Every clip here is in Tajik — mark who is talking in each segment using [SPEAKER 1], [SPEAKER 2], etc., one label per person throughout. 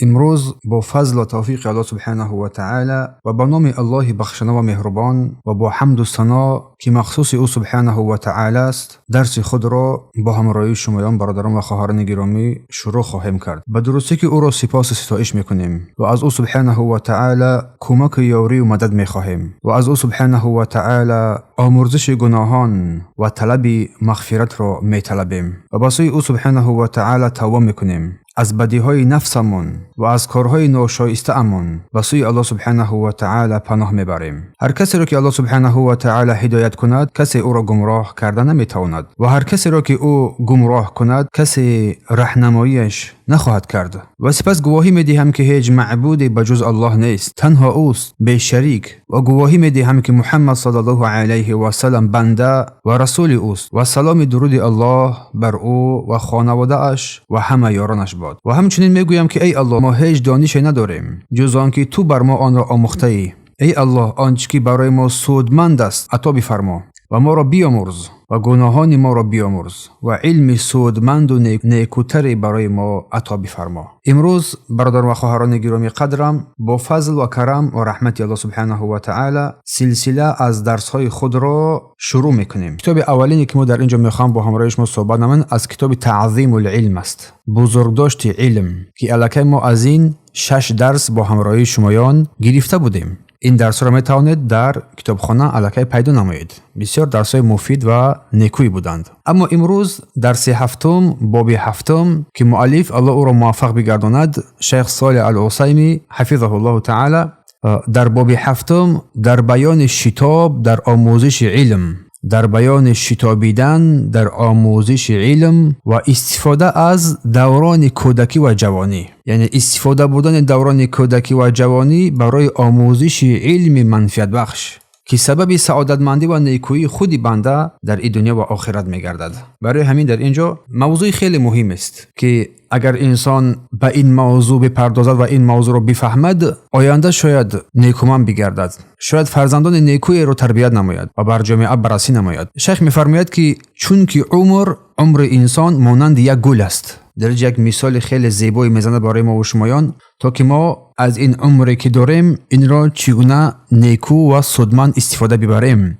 [SPEAKER 1] Имрӯз бо фазл ва тавфиқи Аллоҳ субҳанаҳу ва таъала ва ба номи Аллоҳи бахшанда ва меҳрубон ва бо ҳамду сано, ки махсуси ӯ субҳанаҳу ва таъала аст, дарси худро бо ҳамроҳии шумоён, бародарон ва хоҳарони гиромӣ, шурӯъ хоҳем кард. Ба дурустӣ ки ӯро сипосу ситоиш мекунем ва аз ӯ субҳанаҳу ва таъала кӯмаку ёрию мадад мехоҳем ва аз ӯ субҳанаҳу ва таъала омурзиши гуноҳон ва талаби мағфиратро металабем ва ба сӯи ӯ субҳанаҳу ва таъала тавба мекунем аз бадиҳои нафсамон ва аз корҳои ношоистаамон ба сӯи Аллоҳ субҳанаҳу ва таъала паноҳ мебарем. Ҳар касеро ки Аллоҳ субҳанаҳу ва таъала ҳидоят кунад, касе ӯро гумроҳ карда наметавонад ва ҳар касеро ки ӯ гумроҳ кунад, касе раҳнамоиаш нахоҳад кард. Ва сипас гувоҳӣ медиҳам, ки ҳеҷ маъбуде ба ҷуз Аллоҳ нест, танҳо ӯст, бешарик, ва гувоҳӣ медиҳам, ки Муҳаммад саллаллоҳу алайҳи васаллам банда ва расули ӯст ва саломи дуруди Аллоҳ бар ӯ ва хонаводааш ва ҳама ёронаш бод. Ва ҳамчунин мегӯям, ки эй Аллоҳ, мо ҳеҷ донише надорем, ҷуз он ки ту бар мо онро омӯхтаӣ. Эй Аллоҳ, он чӣ ки барои мо судманд аст, ато бифармо ва моро биёмурз ва гуноҳони моро биёмурз ва илми судманду некутаре барои мо ато бифармо. Имрӯз, бародарон ва хоҳарони гиромӣ қадрам, бо фазл ва карам ва раҳмати Аллоҳ субҳанаҳу ва таъала силсила аз дарсҳои худро шурӯъ мекунем. Китоби аввалине, ки мо дар ин ҷо мехоҳам бо ҳамроҳи шумо суҳбат намоем, аз китоби Таъзимул илм аст, бузургдошти илм, ки аллакай мо аз ин шаш дарс бо ҳамроҳии шумоён гирифта будем. Ин дарсҳоро метавонед дар китобхона аллакай пайдо намоед. Бисёр дарсҳои муфид ва некӯй буданд. Аммо имрӯз дарси ҳафтум, боби ҳафтум, ки муаллиф, Аллоҳ ӯро муваффақ бигардонад, шайх Солеҳ ал Усайми ҳафизаҳуллоҳу таъала, дар боби ҳафтум дар баёни шитоб дар омӯзиши илм, дар баёни шитобидан дар омӯзиши илм ва истифода аз даврони кӯдакӣ ва ҷавонӣ, яъне истифода бурдани даврони кӯдакӣ ва ҷавонӣ барои омӯзиши илми манфиатбахш, ки сабаби саодатмандӣ ва некӯии худи банда дар ин дунё ва охират мегардад. Барои ҳамин дар ин ҷо мавзӯи хеле муҳим аст, ки агар инсон ба ин мавзӯъ бипардозад ва ин мавзӯъро бифаҳмад, оянда шояд некуман бигардад, шояд фарзандони некӯеро тарбият намояд ва бар ҷомеа баррасӣ намояд. Шайх мефармояд, ки чунки умр, умри инсон монанди як гул аст. Дар инҷа як мисоли хеле зебое мезанад барои мо шумоён, то ки мо аз ин умре, ки дорем, инро чӣ гуна некӯ ва судманд истифода бибарем.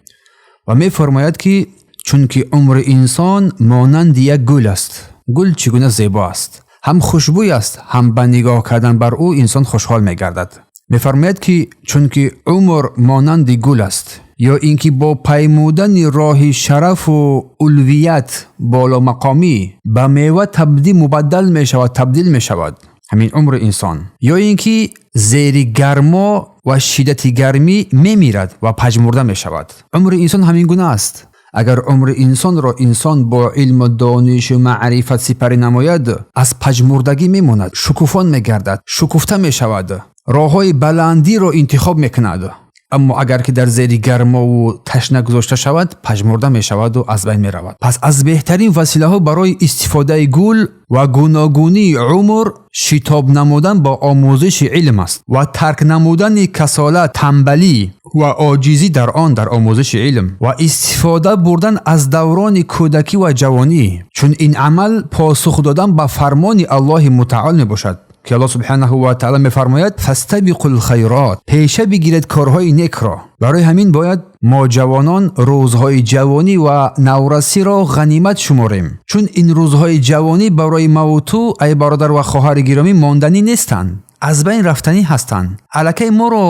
[SPEAKER 1] Ва мефармояд, ки чунки умри инсон монанди як гул аст. Гул чӣ гуна зебо аст, ҳам хушбӯй аст, ҳам ба нигоҳ кардан бар ӯ инсон хушҳол мегардад. Мефармояд, ки чунки умр монанди гул аст, ё ин ки бо паймудани роҳи шарафу улвият, боломақомӣ, ба мева табдил мубаддал мешавад, табдил мешавад ҳамин умри инсон, ё ин ки зери гармо ва шиддати гармӣ мемирад ва пажмурда мешавад. Умри инсон ҳамин гуна аст. Агар умри инсонро инсон бо илму донишу маърифат сипарӣ намояд, аз пажмурдагӣ мемонад, шукуфон мегардад, шукуфта мешавад, роҳҳои баландиро интихоб мекунад. Аммо агар ки дар зери гармову ташна гузошта шавад, пажмурда мешаваду аз байн меравад. Пас аз беҳтарин василаҳо барои истифодаи гул ва гуногунии умр шитоб намудан ба омӯзиши илм аст ва тарк намудани касолат, тамбалӣ ва оҷизӣ дар он, дар омӯзиши илм, ва истифода бурдан аз даврони кӯдакӣ ва ҷавонӣ, чун ин амал посух додан ба фармони Аллоҳи мутаол мебошад, ки Аллоҳ субҳанаҳу ва таъала мефармояд: фастабиқул хайрот, пеша бигиред корҳои некро. Барои ҳамин бояд мо ҷавонон рӯзҳои ҷавонӣ ва наврасиро ғанимат шуморем, чун ин рӯзҳои ҷавонӣ барои маву ту, ай бародар ва хоҳари гиромӣ, монданӣ нестанд, аз байн рафтанӣ ҳастанд. Аллакай моро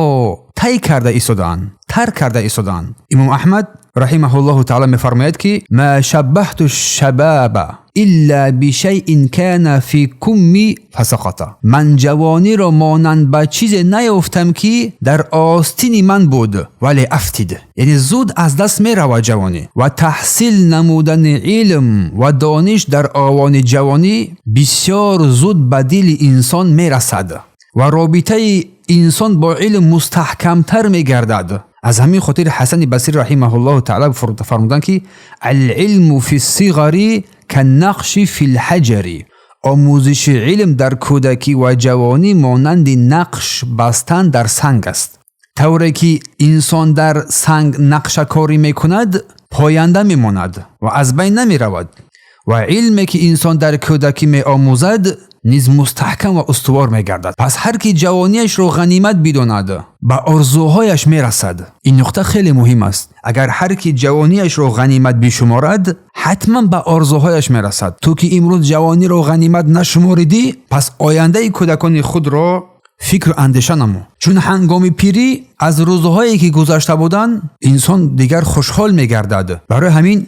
[SPEAKER 1] тай карда истодаанд, тарк карда истодаанд. Имом Аҳмад раҳимаҳуллоҳу таъала мефармояд, ки ма шаббаҳту шабаба илла бишайин кана фи кумми фасақата. Ман ҷавониро монанд ба чизе наёфтам, ки дар остини ман буд, вале афтид. Яъне зуд аз даст меравад ҷавонӣ. Ва таҳсил намудани илм ва дониш дар овони ҷавонӣ бисёр зуд ба дили инсон мерасад ва робитаи инсон бо илм мустаҳкамтар мегардад. Аз ҳамин хотир Ҳасани Басри раҳимаҳуллоҳу таъала фармуданд, ки алилму фи сиғари каннақши фи лҳаҷари. Омӯзиши илм дар кӯдакӣ ва ҷавонӣ монанди нақш бастан дар санг аст. Тавре ки инсон дар санг нақшакорӣ мекунад, поянда мемонад ва аз байн намеравад, ва илме, ки инсон дар кӯдакӣ меомӯзад, низ мустаҳкам ва устувор мегардад. Пас ҳар ки ҷавониашро ғанимат бидонад, ба орзуҳояш мерасад. Ин нуқта хеле муҳим аст. Агар ҳар ки ҷавониашро ғанимат бишуморад, ҳатман ба орзуҳояш мерасад. Ту ки имрӯз ҷавониро ғанимат нашуморидӣ, пас ояндаи кӯдакони худро фикру андеша намо. Чун ҳангоми пирӣ аз рӯзҳое ки гузашта буданд, инсон дигар хушҳол мегардад. Барои ҳамин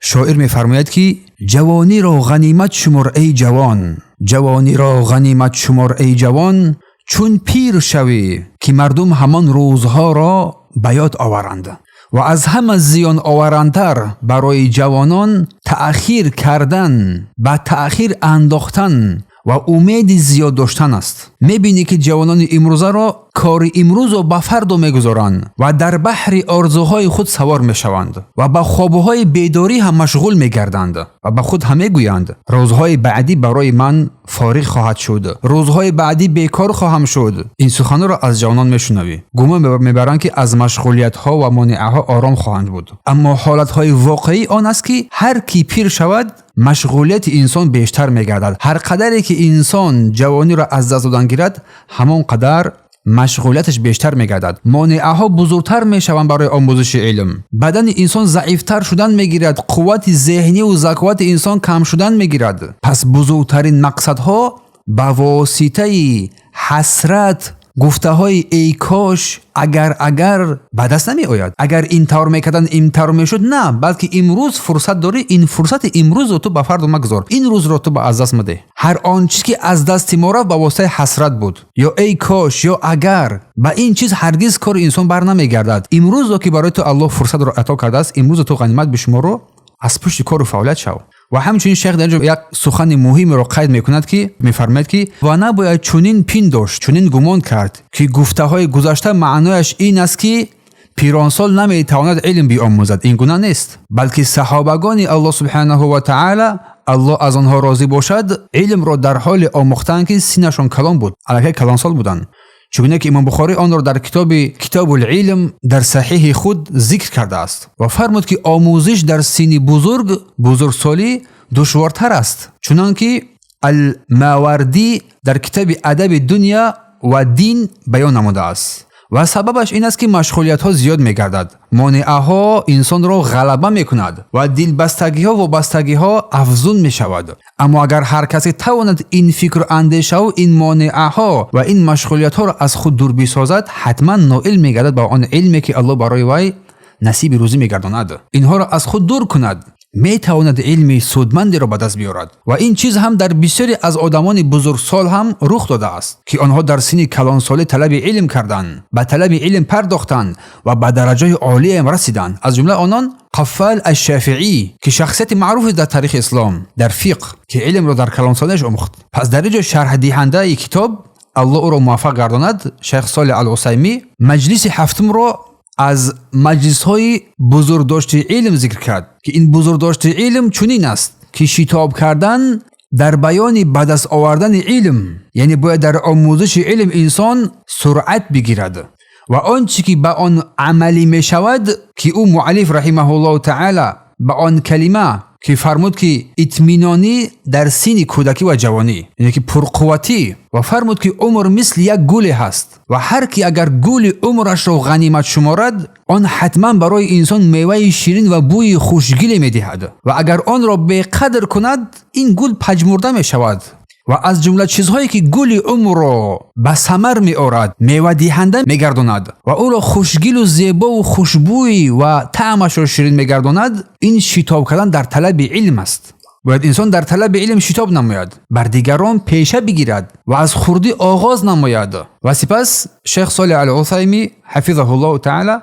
[SPEAKER 1] шоир мефармояд, ки ҷавониро ғанимат шумор, эй ҷавон, ҷавониро ғанимат шумор, эй ҷавон, чун пир шавӣ, ки мардум ҳамон рӯзҳоро ба ёд оваранд. Ва аз ҳама зиёноварандтар барои ҷавонон таъхир кардан, ба таъхир андохтан ва умеди зиёд доштан аст. Мебинӣ, ки ҷавонони имрӯзаро кори имрӯзро ба фардо мегузоранд ва дар баҳри орзуҳои худ савор мешаванд ва ба хобҳои бедорӣ ҳам машғул мегарданд ва ба худ ҳам мегӯянд: рӯзҳои баъдӣ барои ман фориғ хоҳад шуд, рӯзҳои баъдӣ бекор хоҳам шуд. Ин суханҳоро аз ҷавонон мешунавӣ. Гумон мебаранд, ки аз машғулиятҳо ва монеаҳо ором хоҳанд буд. Аммо ҳолатҳои воқеӣ он аст, ки ҳар ки пир шавад, машғулияти инсон бештар мегардад. Ҳар қадаре ки инсон ҷавониро аз даст додан гирад, ҳамон қадар машғулияташ бештар мегардад, монеаҳо бузургтар мешаванд барои омӯзиши илм, бадани инсон заифтар шудан мегирад, қуввати зеҳниву заковати инсон кам шудан мегирад. Пас бузургтарин мақсадҳо ба воситаи ҳасрат, гуфтаҳои эй кош, агар, агар ба даст намеояд. Агар ин тавр мекардан, ин тавр мешуд, на, балки имрӯз фурсат дорӣ, ин фурсати имрӯзро ту ба фардо магузор, ин рӯзро ту ба аз даст мадеҳ. Ҳар он чиз, ки аз дасти мо рафт, ба воситаи ҳасрат буд, ё эй кош, ё агар, ба ин чиз ҳаргиз кори инсон бар намегардад. Имрӯзро, ки барои ту Аллоҳ фурсатро ато кардааст, имрӯзро ту ғанимат бишумору аз пушти кору фаъолият шав. Ва ҳамчунин шайх дар инҷо як сухани муҳимеро қайд мекунад, ки мефармояд, ки ва набояд чунин пиндошт, чунин гумон кард, ки гуфтаҳои гузашта маънояш ин аст, ки пиронсол наметавонад илм биомӯзад. Ин гуна нест, балки саҳобагони Аллоҳ субҳанаҳу ва таъала, Аллоҳ аз онҳо розӣ бошад, илмро дар ҳоле омӯхтанд, ки синнашон калон буд, аллакай калонсол буданд, чугуне ки Имом Бухорӣ онро дар китоби Китобул илм дар саҳиҳи худ зикр кардааст ва фармуд, ки омӯзиш дар синни бузург, бузургсолӣ душвортар аст, чунон ки Алмавардӣ дар китоби Адаби дунё ва дин баён намудааст. Ва сабабаш ин аст, ки машғулиятҳо зиёд мегардад, монеаҳо инсонро ғалаба мекунад ва дилбастагиҳо, вобастагиҳо афзун мешавад. Аммо агар ҳар касе тавонад ин фикру андешаву ин монеаҳо ва ин машғулиятҳоро аз худ дур бисозад, ҳатман ноил мегардад ба он илме, ки Аллоҳ барои вай насиби рӯзӣ мегардонад. Инҳоро аз худ дур кунад, метавонад илми судмандеро ба даст биёрад. Ва ин чиз ҳам дар бисёре аз одамони бузургсол ҳам рух додааст, ки онҳо дар синни калонсолӣ талаби илм карданд, ба талаби илм пардохтанд ва ба дараҷаи олиям расиданд. Аз ҷумла онон Қаффал Ашшафиӣ, ки шахсияти маъруфе дар таърихи ислом дар фиқҳ, ки илмро дар калонсолиаш омӯхт. Пас дар ин ҷо шарҳдиҳандаи китоб, Аллоҳ ӯро муваффақ гардонад, шайх Солеҳ Ал Усаймӣ, маҷлиси ҳафтумро аз маҷлисҳои бузургдошти илм зикр кард, ки ин бузургдошти илм чунин аст, ки шитоб кардан дар баёни ба даст овардани илм, яъне бояд дар омӯзиши илм инсон суръат бигирад ва он чӣ ки ба он амалӣ мешавад, ки ӯ муаллиф раҳимаҳуллоҳу таъала ба он калима, ки фармуд, ки итминонӣ дар синни кӯдакӣ ва ҷавонӣ, яъне ки пурқувватӣ, ва фармуд, ки умр мисли як гуле ҳаст ва ҳар ки агар гули умрашро ғанимат шуморад, он ҳатман барои инсон меваи ширин ва бӯи хушгиле медиҳад ва агар онро беқадр кунад, ин гул паҷмурда мешавад. Ва аз ҷумла чизҳое, ки гули умрро ба самар меорад, мевадиҳанда мегардонад ва ӯро хушгилу зебову хушбӯй ва таъмашро ширин мегардонад, ин шитоб кардан дар талаби илм аст. Бояд инсон дар талаби илм шитоб намояд, бар дигарон пеша бигирад ва аз хурдӣ оғоз намояд. Ва сипас шайх Солеҳ Ал Усаймӣ ҳафизаҳуллоҳу таъала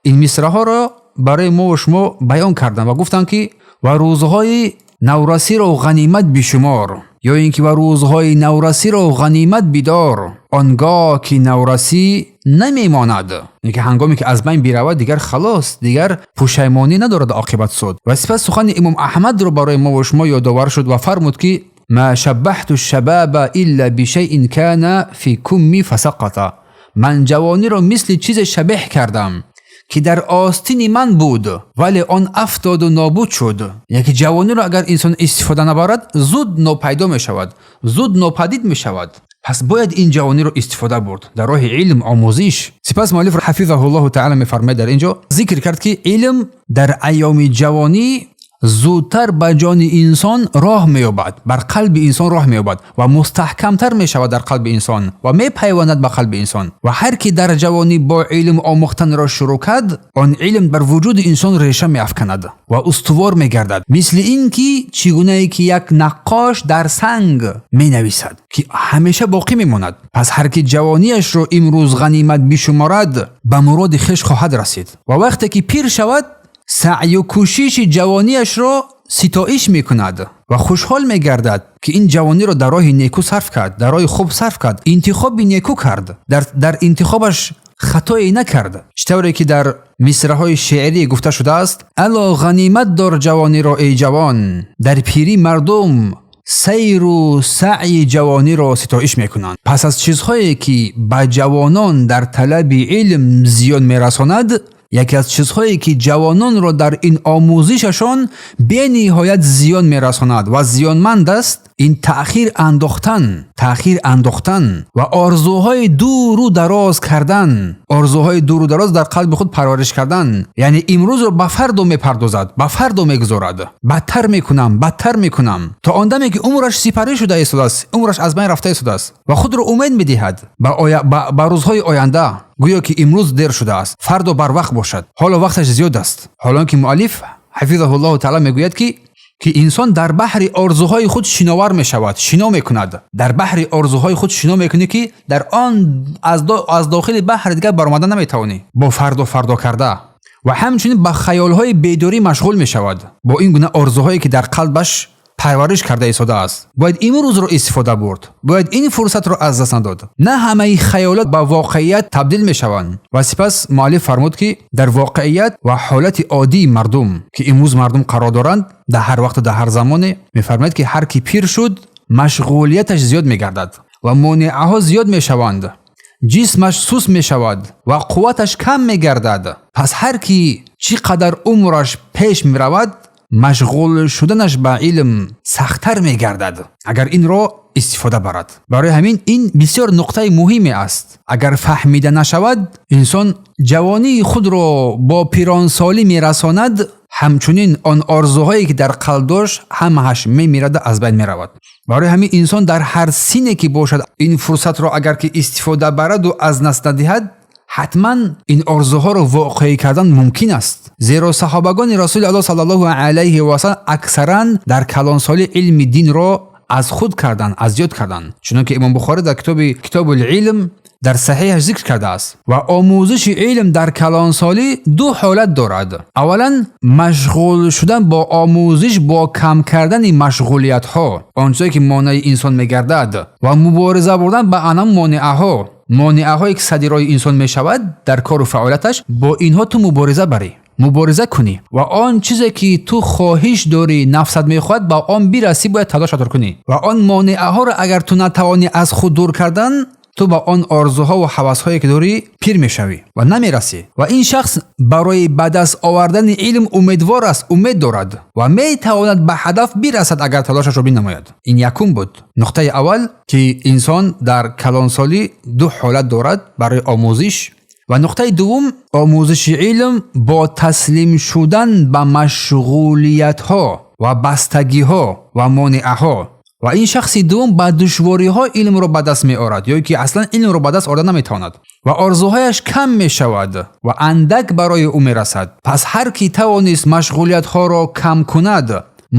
[SPEAKER 1] ин мисраҳоро барои мо ва шумо баён карданд ва гуфтанд, ки ва рӯзҳои наврасиро ғанимат бишумор, ё ин ки ва рӯзҳои наврасиро ғанимат бидор, он гоҳ ки наврасӣ намемонад, яъне ки ҳангоме ки аз байн биравад, дигар халос, дигар пушаймонӣ надорад оқибат суд. Ва сипас сухани Имом Аҳмадро барои мо ва шумо ёдовар шуд ва фармуд, ки ма шаббаҳту шабаба илла бишайин кана фи кумми фасақата. Ман ҷавониро мисли чизе шабеҳ кардам, ки дар остини ман буд, вале он афтоду нобуд шуд. Яъне ки ҷавониро агар инсон истифода набарад, зуд нопайдо мешавад, зуд нопадид мешавад. Пас бояд ин ҷавониро истифода бурд дар роҳи илм, омӯзиш. Сипас муаллиф ҳафизаҳуллоҳу таала мефармояд, дар ин ҷо зикр кард, ки илм дар айёми ҷавонӣ зудтар ба ҷони инсон роҳ меёбад, бар қалби инсон роҳ меёбад ва мустаҳкамтар мешавад дар қалби инсон ва мепайвандад ба қалби инсон. Ва ҳар ки дар ҷавонӣ бо илм омӯхтанро шурӯъ кард, он илм бар вуҷуди инсон реша меафканад ва устувор мегардад, мисли ин ки чӣ гунае ки як наққош дар санг менависад, ки ҳамеша боқӣ мемонад. Пас ҳар ки ҷавониашро имрӯз ғанимат бишуморад, ба муроди хеш хоҳад расид ва вақте ки пир шавад, саъю кӯшиши ҷавониашро ситоиш мекунад ва хушҳол мегардад, ки ин ҷавониро дар роҳи неку сарф кард, дар роҳи хуб сарф кард, интихоби неку кард, дар интихобаш хатое накард. Чӣ тавре ки дар мисраҳои шеърӣ гуфта шудааст: ало ғанимат дор ҷавониро, эй ҷавон, дар пирӣ мардум сайру саъйи ҷавониро ситоиш мекунанд. Пас аз чизҳое ки ба ҷавонон дар талаби илм зиён мерасонад, яке аз чизҳое ки ҷавононро дар ин омӯзишашон бениҳоят зиён мерасонад ва зиёнманд аст, ин таъхир андохтан, таъхир андохтан ва орзуҳои дуру дароз кардан, орзуҳои дуру дароз дар қалби худ парвариш кардан. Яъне имрӯзро ба фардо мепардозад, ба фардо мегузорад, бадтар мекунам, бадтар мекунам, то он даме ки умраш сипарӣ шуда истодааст, умраш аз байн рафта истодааст ва худро умед медиҳад ба рӯзҳои оянда, гӯё ки имрӯз дер шудааст, фардо барвақт бошад, ҳоло вақташ зиёд аст. Ҳолон ки муаллиф ҳафизаҳуллоҳу таала мегӯяд, ки инсон дар баҳри орзуҳои худ шиновар мешавад, шино мекунад. Дар баҳри орзуҳои худ шино мекунӣ, ки дар он аз дохили баҳр дигар баромада наметавонӣ, бо фардо фардо карда. Ва ҳамчунин ба хаёлҳои бедорӣ машғул мешавад. Бо ин гуна орзуҳое ки дар қалбаш парвариш карда истодааст, бояд имрӯзро истифода бурд, бояд ин фурсатро аз даст надод. На ҳамаи хаёлот ба воқеият табдил мешаванд. Ва сипас муаллиф фармуд, ки дар воқеият ва ҳолати оддии мардум, ки имрӯз мардум қарор доранд, дар ҳар вақту дар ҳар замоне, мефармояд, ки ҳар ки пир шуд, машғулияташ зиёд мегардад ва монеаҳо зиёд мешаванд, ҷисмаш суст мешавад ва қувваташ кам мегардад. Пас ҳар ки чӣ қадар умраш пеш меравад, машғул шуданаш ба илм сахттар мегардад, агар инро истифода барад. Барои ҳамин ин бисёр нуқтаи муҳиме аст. Агар фаҳмида нашавад, инсон ҷавонии худро бо пиронсолӣ мерасонад, ҳамчунин он орзуҳое ки дар қалб дошт, ҳамааш мемирада аз байн меравад. Барои ҳамин инсон дар ҳар синне ки бошад, ин фурсатро агар ки истифода бараду аз даст надиҳад, ҳатман ин орзуҳоро воқеӣ кардан мумкин аст. Зеро саҳобагони Расули Аллоҳ саллаллоҳу алайҳи васаллам аксаран дар калонсолӣ илми динро аз худ кардан, аз ёд кардан, чунон ки Имом Бухорӣ дар китоби Китобул илм дар саҳиҳаш зикр кардааст. Ва омӯзиши илм дар калонсолӣ ду ҳолат дорад. Аввалан, машғул шудан бо омӯзиш бо кам кардани машғулиятҳо, он чизе ки монеаи инсон мегардад, ва мубориза бурдан ба анам монеаҳо, монеаҳое ки сади роҳи инсон мешавад дар кору фаъолияташ, бо инҳо ту мубориза барӣ, мубориза кунӣ ва он чизе ки ту хоҳиш дорӣ, нафсат мехоҳад, ба он бирасӣ, бояд талошатро кунӣ. Ва он монеаҳоро агар ту натавонӣ аз худ дур кардан, ту ба он орзуҳо ва ҳавасҳое ки дорӣ пир мешавӣ ва намерасӣ. Ва ин шахс барои ба даст овардани илм умедвор аст, умед дорад ва метавонад ба ҳадаф бирасад, агар талошашро бинамояд. Ин якум буд нуқтаи аввал, ки инсон дар калонсолӣ ду ҳолат дорад барои омӯзиш. Ва нуқтаи дуввум, омӯзиши илм бо таслим шудан ба машғулиятҳо ва бастагиҳо ва монеаҳо. Ва ин шахси дуввум ба душвориҳо илмро ба даст меорад ё ки аслан илмро ба даст оварда наметавонад ва орзуҳояш кам мешавад ва андак барои ӯ мерасад. Пас ҳар ки тавонист машғулиятҳоро кам кунад,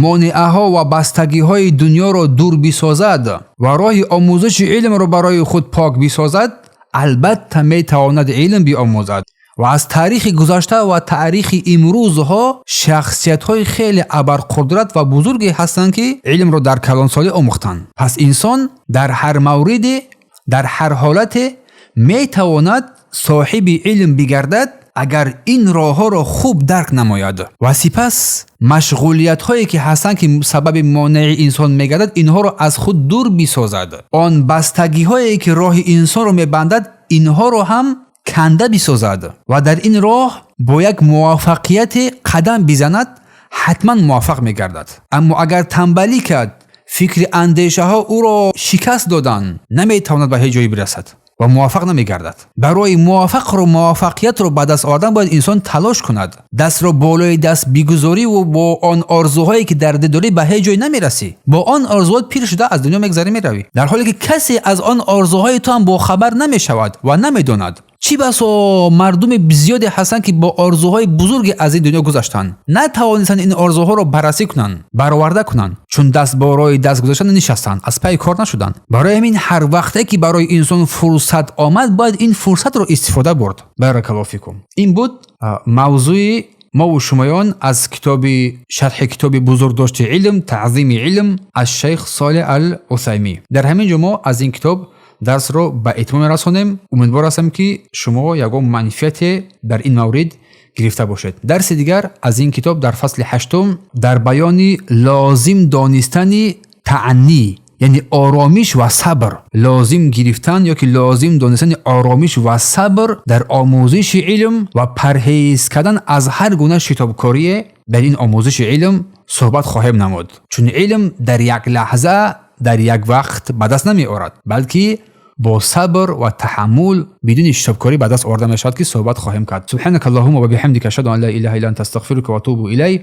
[SPEAKER 1] монеаҳо ва бастагиҳои дунёро дур бисозад ва роҳи омӯзиши илмро барои худ пок бисозад, албатта метавонад илм биомӯзад. Ва аз таърихи гузашта ва таърихи имрӯзҳо шахсиятҳои хеле абарқудрат ва бузурге ҳастанд, ки илмро дар калонсолӣ омӯхтанд. Пас инсон дар ҳар мавриде, дар ҳар ҳолате метавонад соҳиби илм бигардад, агар ин роҳҳоро хуб дарк намояд ва сипас машғулиятҳое ки ҳастанд, ки сабаби монеи инсон мегардад, инҳоро аз худ дур бисозад. Он бастагиҳое ки роҳи инсонро мебандад, инҳоро ҳам канда бисозад ва дар ин роҳ бо як муваффақияте қадам бизанад, ҳатман муваффақ мегардад. Аммо агар танбалӣ кард, фикри андешаҳо ӯро шикаст доданд, наметавонад ба ҳеҷ ҷое бирасад ва муваффақ намегардад. Барои муваффақиятро ба даст овардан бояд инсон талош кунад. Дастро болои даст бигузорӣву бо он орзуҳое, ки дар дил дорӣ, ба ҳеҷ ҷой намерасӣ. Бо он орзуҳот пир шуда аз дунё мегзарӣ, меравӣ, дар ҳоле ки касе аз он орзуҳои ту ҳам бохабар намешавад ва намедонад. Чӣ басо мардуми зиёде ҳастанд, ки бо орзуҳои бузурге аз ин дунё гузаштанд, натавонистанд ин орзуҳоро баррасӣ кунанд, бароварда кунанд, чун даст болои даст гузошта нишастанд, аз пайи кор нашуданд. Барои ҳамин ҳар вақте ки барои инсон фурсат омад, бояд ин фурсатро истифода бурд. Баракаллоҳу фикум. Ин буд мавзӯи мову шумоён аз китоби шарҳи китоби бузургдошти илм, таъзими илм, аз шайх Солеҳ ал Усаймӣ. Дар ҳамин ҷо мо аз ин китоб дарсро ба итмом мерасонем. Умедвор ҳастам, ки шумо ягон манфиате дар ин маврид гирифта бошед. Дарси дигар аз ин китоб дар фасли ҳаштум, дар баёни лозим донистани таъаннӣ, яъне оромиш ва сабр, лозим гирифтан ё ки лозим донистани оромиш ва сабр дар омӯзиши илм ва парҳез кардан аз ҳар гуна шитобкорие дар ин омӯзиши илм суҳбат хоҳем намуд, чун илм дар як лаҳза, дар як вақт ба даст намеорад, балки бо сабр ва таҳаммул, бидуни шитобкорӣ ба даст оварда мешавад, ки суҳбат хоҳем кард. Субҳанака аллоҳумма ва биҳамдика, ашҳаду ан ла илаҳа илла анта, астағфирука ва атубу илайк.